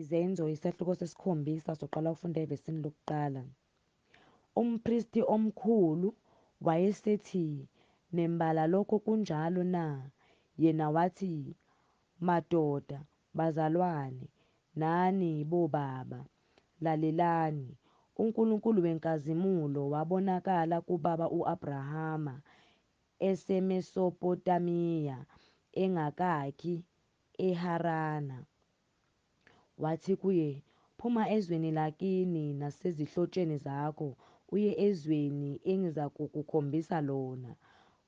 Izenzo, isahluko sesikhombisa, soqala ukufunda evesini lokuqala. Umpristi omkhulu wayesethi, Nembala lokho kunjalo na? Yena wathi, Madoda, bazalwane, nani bobaba, lalelani. UNkulunkulu wenkazimulo wabonakala kubaba u-Abrahama eseMesopotamiya, engakakhi eHarana. Wathi kuye, Phuma ezweni lakini nasezihlotsheni zakho, uye ezweni engizakukukhombisa lona.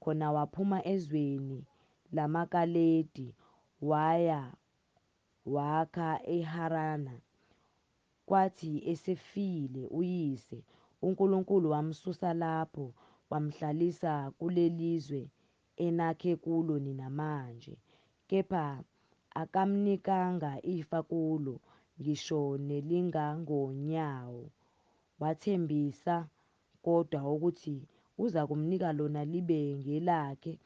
Khona waphuma ezweni lamaKaledi, waya wakha eHarana. Kwathi esefile uyise, uNkulunkulu wamsusa lapho, wamhlalisa kulelizwe enakhe kulo nina manje. Kepha akamnikanga ifa kulo, ngisho nelingangonyawo. Wathembisa kodwa ukuthi uzakumnika lona libe ngelakhe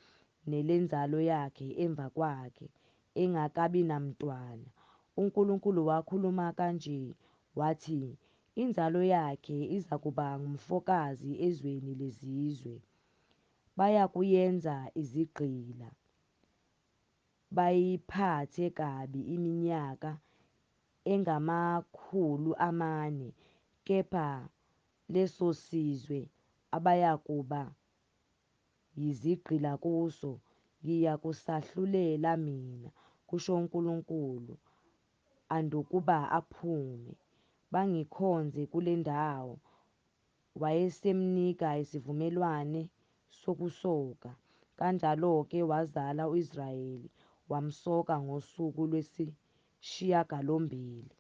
nelenzalo yakhe emva kwakhe, engakabi namntwana. UNkulunkulu wakhuluma kanje, wathi, Inzalo yakhe izakuba ngumfokazi ezweni lezizwe, bayakuyenza izigqila, bayiphathe kabi iminyaka engama-400. Kepha lesosizwe abayakuba yizigqila kuso, ngiyakusahlulela mina, kusho uNkulunkulu, andukuba aphume, bangikhonze kulendawo. Wayesemnika isivumelwano sokusoka. Kanjalo-ke wazala u-Israyeli, wamsoka ngosuku lwesishiyagalombili.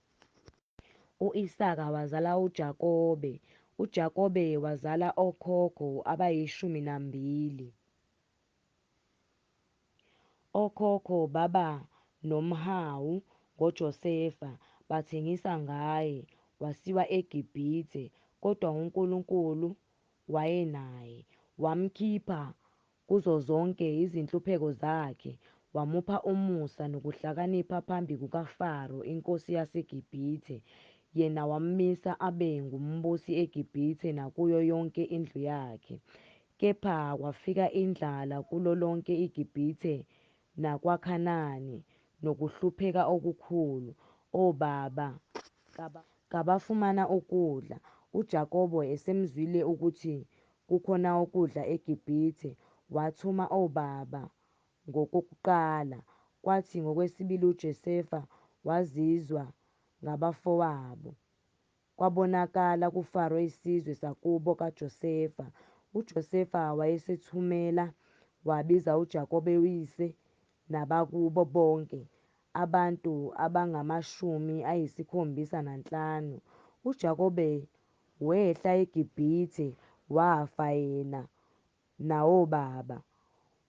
U-Isaka wazala uJakobe, uJakobe wazala okhokho abayishumi nambili. Okhokho baba nomhawu ngoJosefa, bathengisa ngaye, wasiwa eGibhithe. Kodwa uNkulunkulu wayenaye, wamkhipha kuzo zonke izinhlupheko zakhe, wamupha umusa nokuhlakanipha phambi kukaFaro inkosi yaseGibhithe. Yena wammisa abe ngumbusi eGibhithe nakuyo yonke indlu yakhe. Kepha kwafika indlala kulo lonke iGibhithe nakwaKhanani, nokuhlupheka okukhulu, obaba kabafumana ukudla. UJakobe esemzwile ukuthi kukhona ukudla eGibhithe, wathuma obaba ngokokuqala, kwathi ngokwesibili uJosefa waziswa ngabafowabo. Kwabonakala kuFaro isizwe sakubo kaJosefa. UJosefa wayesethumela wabiza uJakobe uyise nabakubo bonke, abantu abangama-75. UJakobe wehla eGibhithe, wafa yena nawobaba,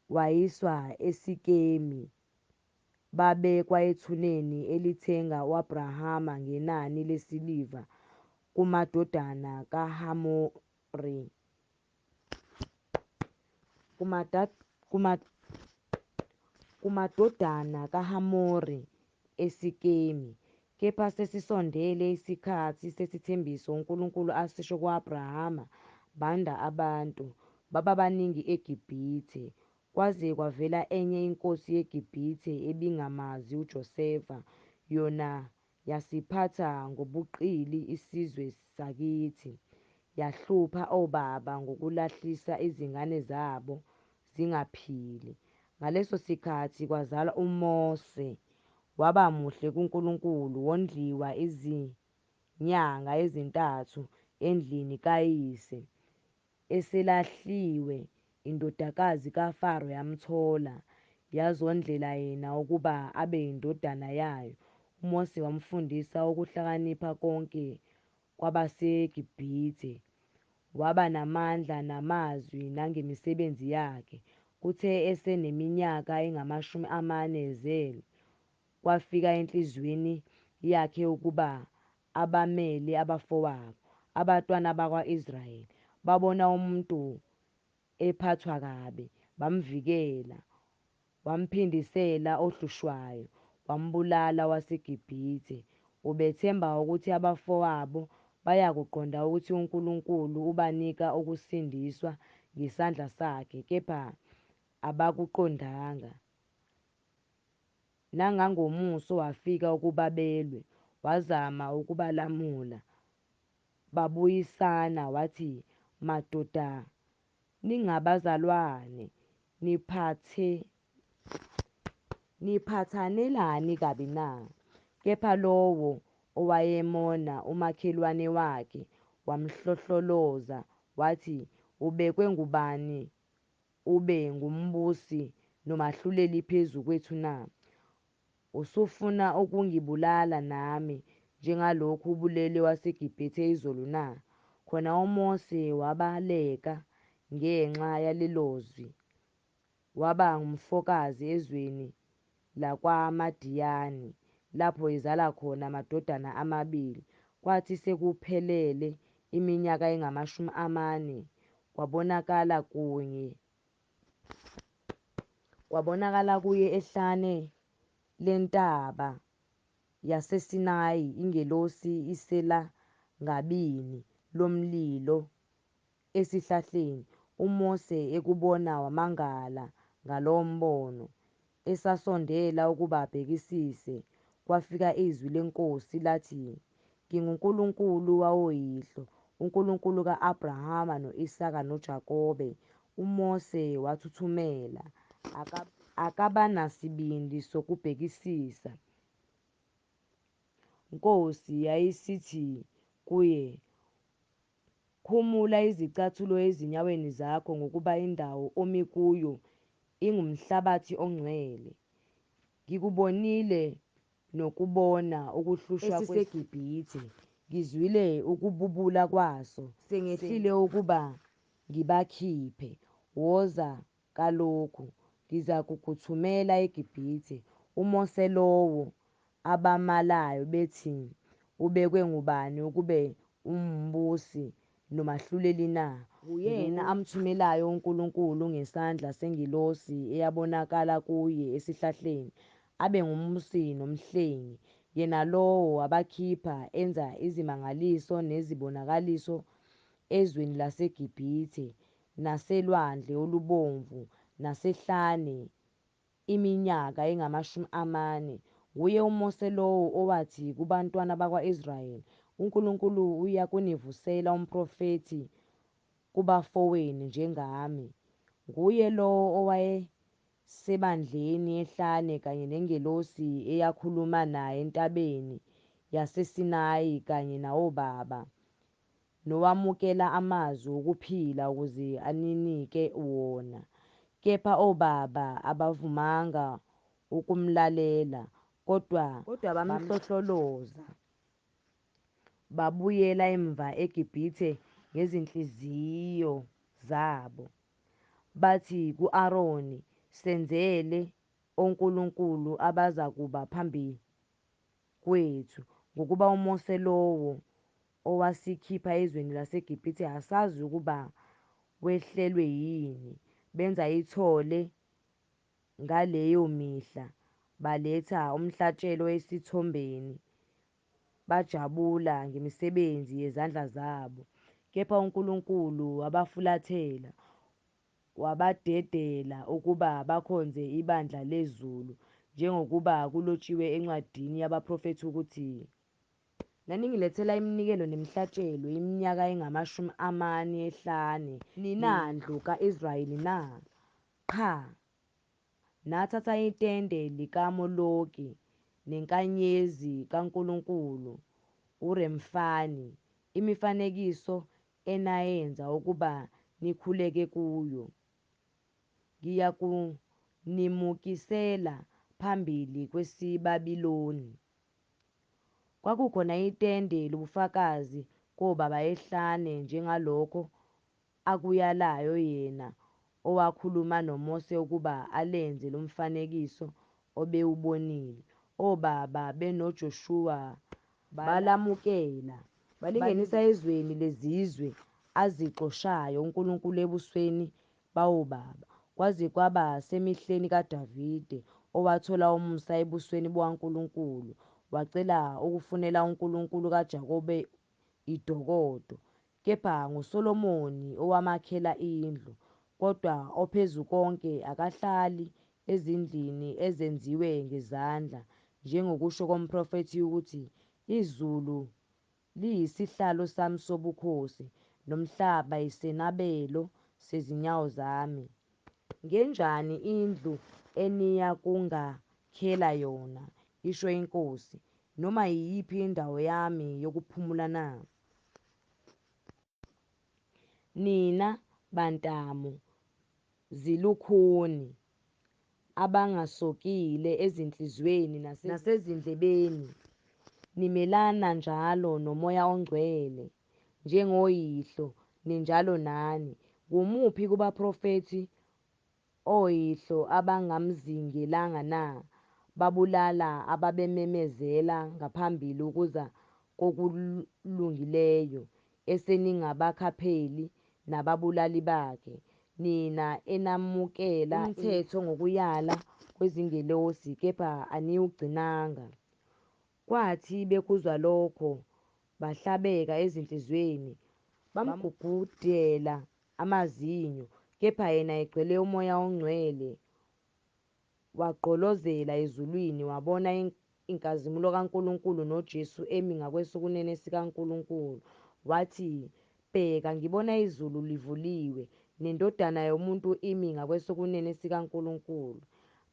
wayiswa eSikemi, babekwa ethuneni elithenga u-Abrahama ngenani lesiliva kumadodana kaHamori kumadodana kaHamori eSikemi. Kepha sesisondele isikhathi sesithembiso uNkulunkulu asisho ku-Abrahama, banda abantu, baba baningi eGibhithe. Kwaze kwavela enye inkosi yeGibhithe ebingamazi uJosefa, yona yasiphatha ngobuqili isizwe sakithi, yahlupha obaba ngokulahlisa izingane zabo zingaphili. Ngaleso sikhathi kwazalwa uMose, waba muhle kuNkulunkulu, wondliwa izinyanga ezintathu endlini kayise. Eselahliwe, indodakazi kaFaro yamthola, yazondlela yena ukuba abe yindodana yayo. UMose wamfundisa ukuhlakanipha konke kwabaseGibhithe. Waba namandla namazwi nangemisebenzi yakhe. Kuthe eseneminyaka engama-40 ezelwe, kwafika enhliziyweni yakhe ukuba abamele abafowabo, abantwana bakwa-Israyeli. Babona umuntu ephathwa kabi, bamvikela. Wamphindisela ohlushwayo, wambulala owaseGibhithe. Ubethemba ukuthi abafowabo bayakuqonda ukuthi uNkulunkulu ubanika ukusindiswa ngesandla sakhe, kepha abakuqondanga. Nangangomuso wafika ukuba belwe, wazama ukubalamula, babuyisana, wathi, Madoda, ningabazalwane, niphathanelani kabi na? Kepha lowo owayemona umakhelwane wakhe wamhlohloloza, wathi, Ubekwe ngubani ube ngumbusi nomahluleli phezu kwethu na? Usufuna ukungibulala nami, njengalokhu ubulele owaseGibhithe izolo na? Khona uMose wabaleka ngenxa yalelo zwi, waba ngumfokazi ezweni lakwaMadiyani, lapho ezala khona amadodana amabili. Kwathi sekuphelele iminyaka engamashumi amane, kwabonakala kuye ehlane lentaba yaseSinayi ingelosi iselangabini lomlilo esihlahleni. UMose ekubona wamangala ngalowo mbono. Esasondela ukuba abhekisise, kwafika izwi leNkosi, lathi, NginguNkulunkulu wawoyihlo, uNkulunkulu ka-Abrahama no-Isaka noJakobe. UMose wathuthumela, akabanasibindi sokubhekisisa. Nkosi yayisithi kuye, Khumula izicathulo ezinyaweni zakho, ngokuba indawo omi kuyo ingumhlabathi ongcwele. Ngikubonile nokubona ukuhlushwa esiseGibhithe, ngizwile ukububula kwaso, sengehlile ukuba ngibakhiphe. Woza kalokhu, ngizakukuthumela eGibhithe. UMose lowo abamalayo bethi, Ubekwe ngubani ukube umbusi nomahluleli na? Nguyena amthumelayo uNkulunkulu ngesandla sengelosi eyabonakala kuye esihlahleni, abe ngumbusi nomhlengi. Yena lowo wabakhipha, enza izimangaliso nezibonakaliso ezweni laseGibhithe, naseLwandle Olubomvu, nasehlane iminyaka engamashumi amane. Nguye uMose lowo owathi kubantwana bakwa-Israyeli, UNkulunkulu uyakunivusela umprofethi kubafowenu njengami. Nguye lowo owayesebandleni ehlane kanye nengelosi eyakhuluma naye entabeni yaseSinayi kanye nawobaba, nowamukela amazwi okuphila ukuze aninike wona. Kepha obaba abavumanga ukumlalela, kodwa bamhlohloloza, babuyela emva eGibhithe ngezinhliziyo zabo. Bathi ku-Aroni, Senzele onkulunkulu abazakuba phambi kwethu, ngokuba uMose lowo owasikhipha ezweni laseGibhithe, asazi ukuba wehlelwe yini. Benza ithole ngaleyo mihla, baletha umhlatshelo esithombeni, bajabula ngemisebenzi yezandla zabo. Kepha uNkulunkulu wabafulathela, wabadedela ukuba bakhonze ibandla lezulu, njengokuba kulotshiwe encwadini yabaprofethi ukuthi. Naningilethela iminikelo nemihlatshelo iminyaka engamashumi amane ehlane, nina ndlu ka-Israyeli na? Qha. Nathatha itende likaMoloki, nenkanyezi kankulunkulu uRemfani, imifanekiso enayenza ukuba nikhuleke kuyo. Ngiyakunimukisela phambili kweseBabiloni. Kwakukhona itende lobufakazi kobaba ehlane, njengalokho akuyalayo yena owakhuluma noMose ukuba alenze lomfanekiso obewubonile. Obaba benoJoshuwa balamukela, balingenisa ezweni lezizwe azixoshayo uNkulunkulu ebusweni bawobaba, kwaze kwaba semihleni kaDavide, owathola umusa ebusweni bukaNkulunkulu. wacela ukufunela uNkulunkulu kaJakobe idokodo. Kepha nguSolomoni owamakhela indlu. Kodwa oPhezukonke akahlali ezindlini ezenziwe ngezandla, njengokusho komprofethi ukuthi, Izulu liyisihlalo sami sobukhosi, nomhlaba yisenabelo sezinyawo zami. Ngenjani indlu eniyakungakhela yona, isho iNkosi, noma iyiphi indawo yami yokuphumula na? Nina bantamo zilukhuni, abangasokile ezinhliziyweni nasezindlebeni, nimelana njalo noMoya oNgcwele, njengoyihlo ninjalo nani. Ngumuphi kubaprofethi oyihlo abangamzingelanga na? Babulala ababememezela ngaphambili ukuza kokulungileyo, eseningabakhapheli nababulali bakhe, nina enamukela umthetho ngokuyala kwezingelosi, kepha aniwugcinanga. Kwathi bekuzwa lokho, bahlabeka ezinhliziyweni, bamgugudela amazinyo. Kepha yena egcwele uMoya oNgcwele, wagqolozela ezulwini, wabona inkazimulo kaNkulunkulu noJesu emi ngakwesokunene sikaNkulunkulu. Wathi, Bheka, ngibona izulu livuliwe, neNdodana yomuntu imi ngakwesokunene sikaNkulunkulu.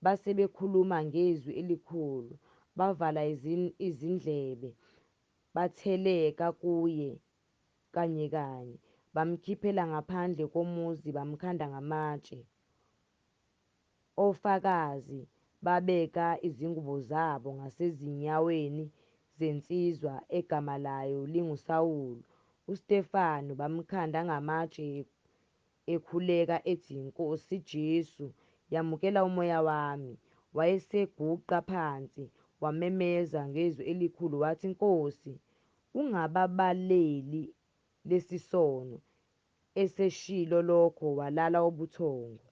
Base bekhuluma ngezwi elikhulu, bavala izindlebe, batheleka kuye kanyekanye, bamkhiphela ngaphandle komuzi, bamkhanda ngamatshe. Ofakazi babeka izingubo zabo ngasezinyaweni zensizwa egama layo linguSawulu. UStefanu bamkhanda ngamatshe ekhuleka ethi, Nkosi Jesu, yamukela umoya wami. Wayeseguqa phansi, wamemeza ngezwi elikhulu wathi, Nkosi, ungababaleli lesi sono. Eseshilo lokho walala ubuthongo.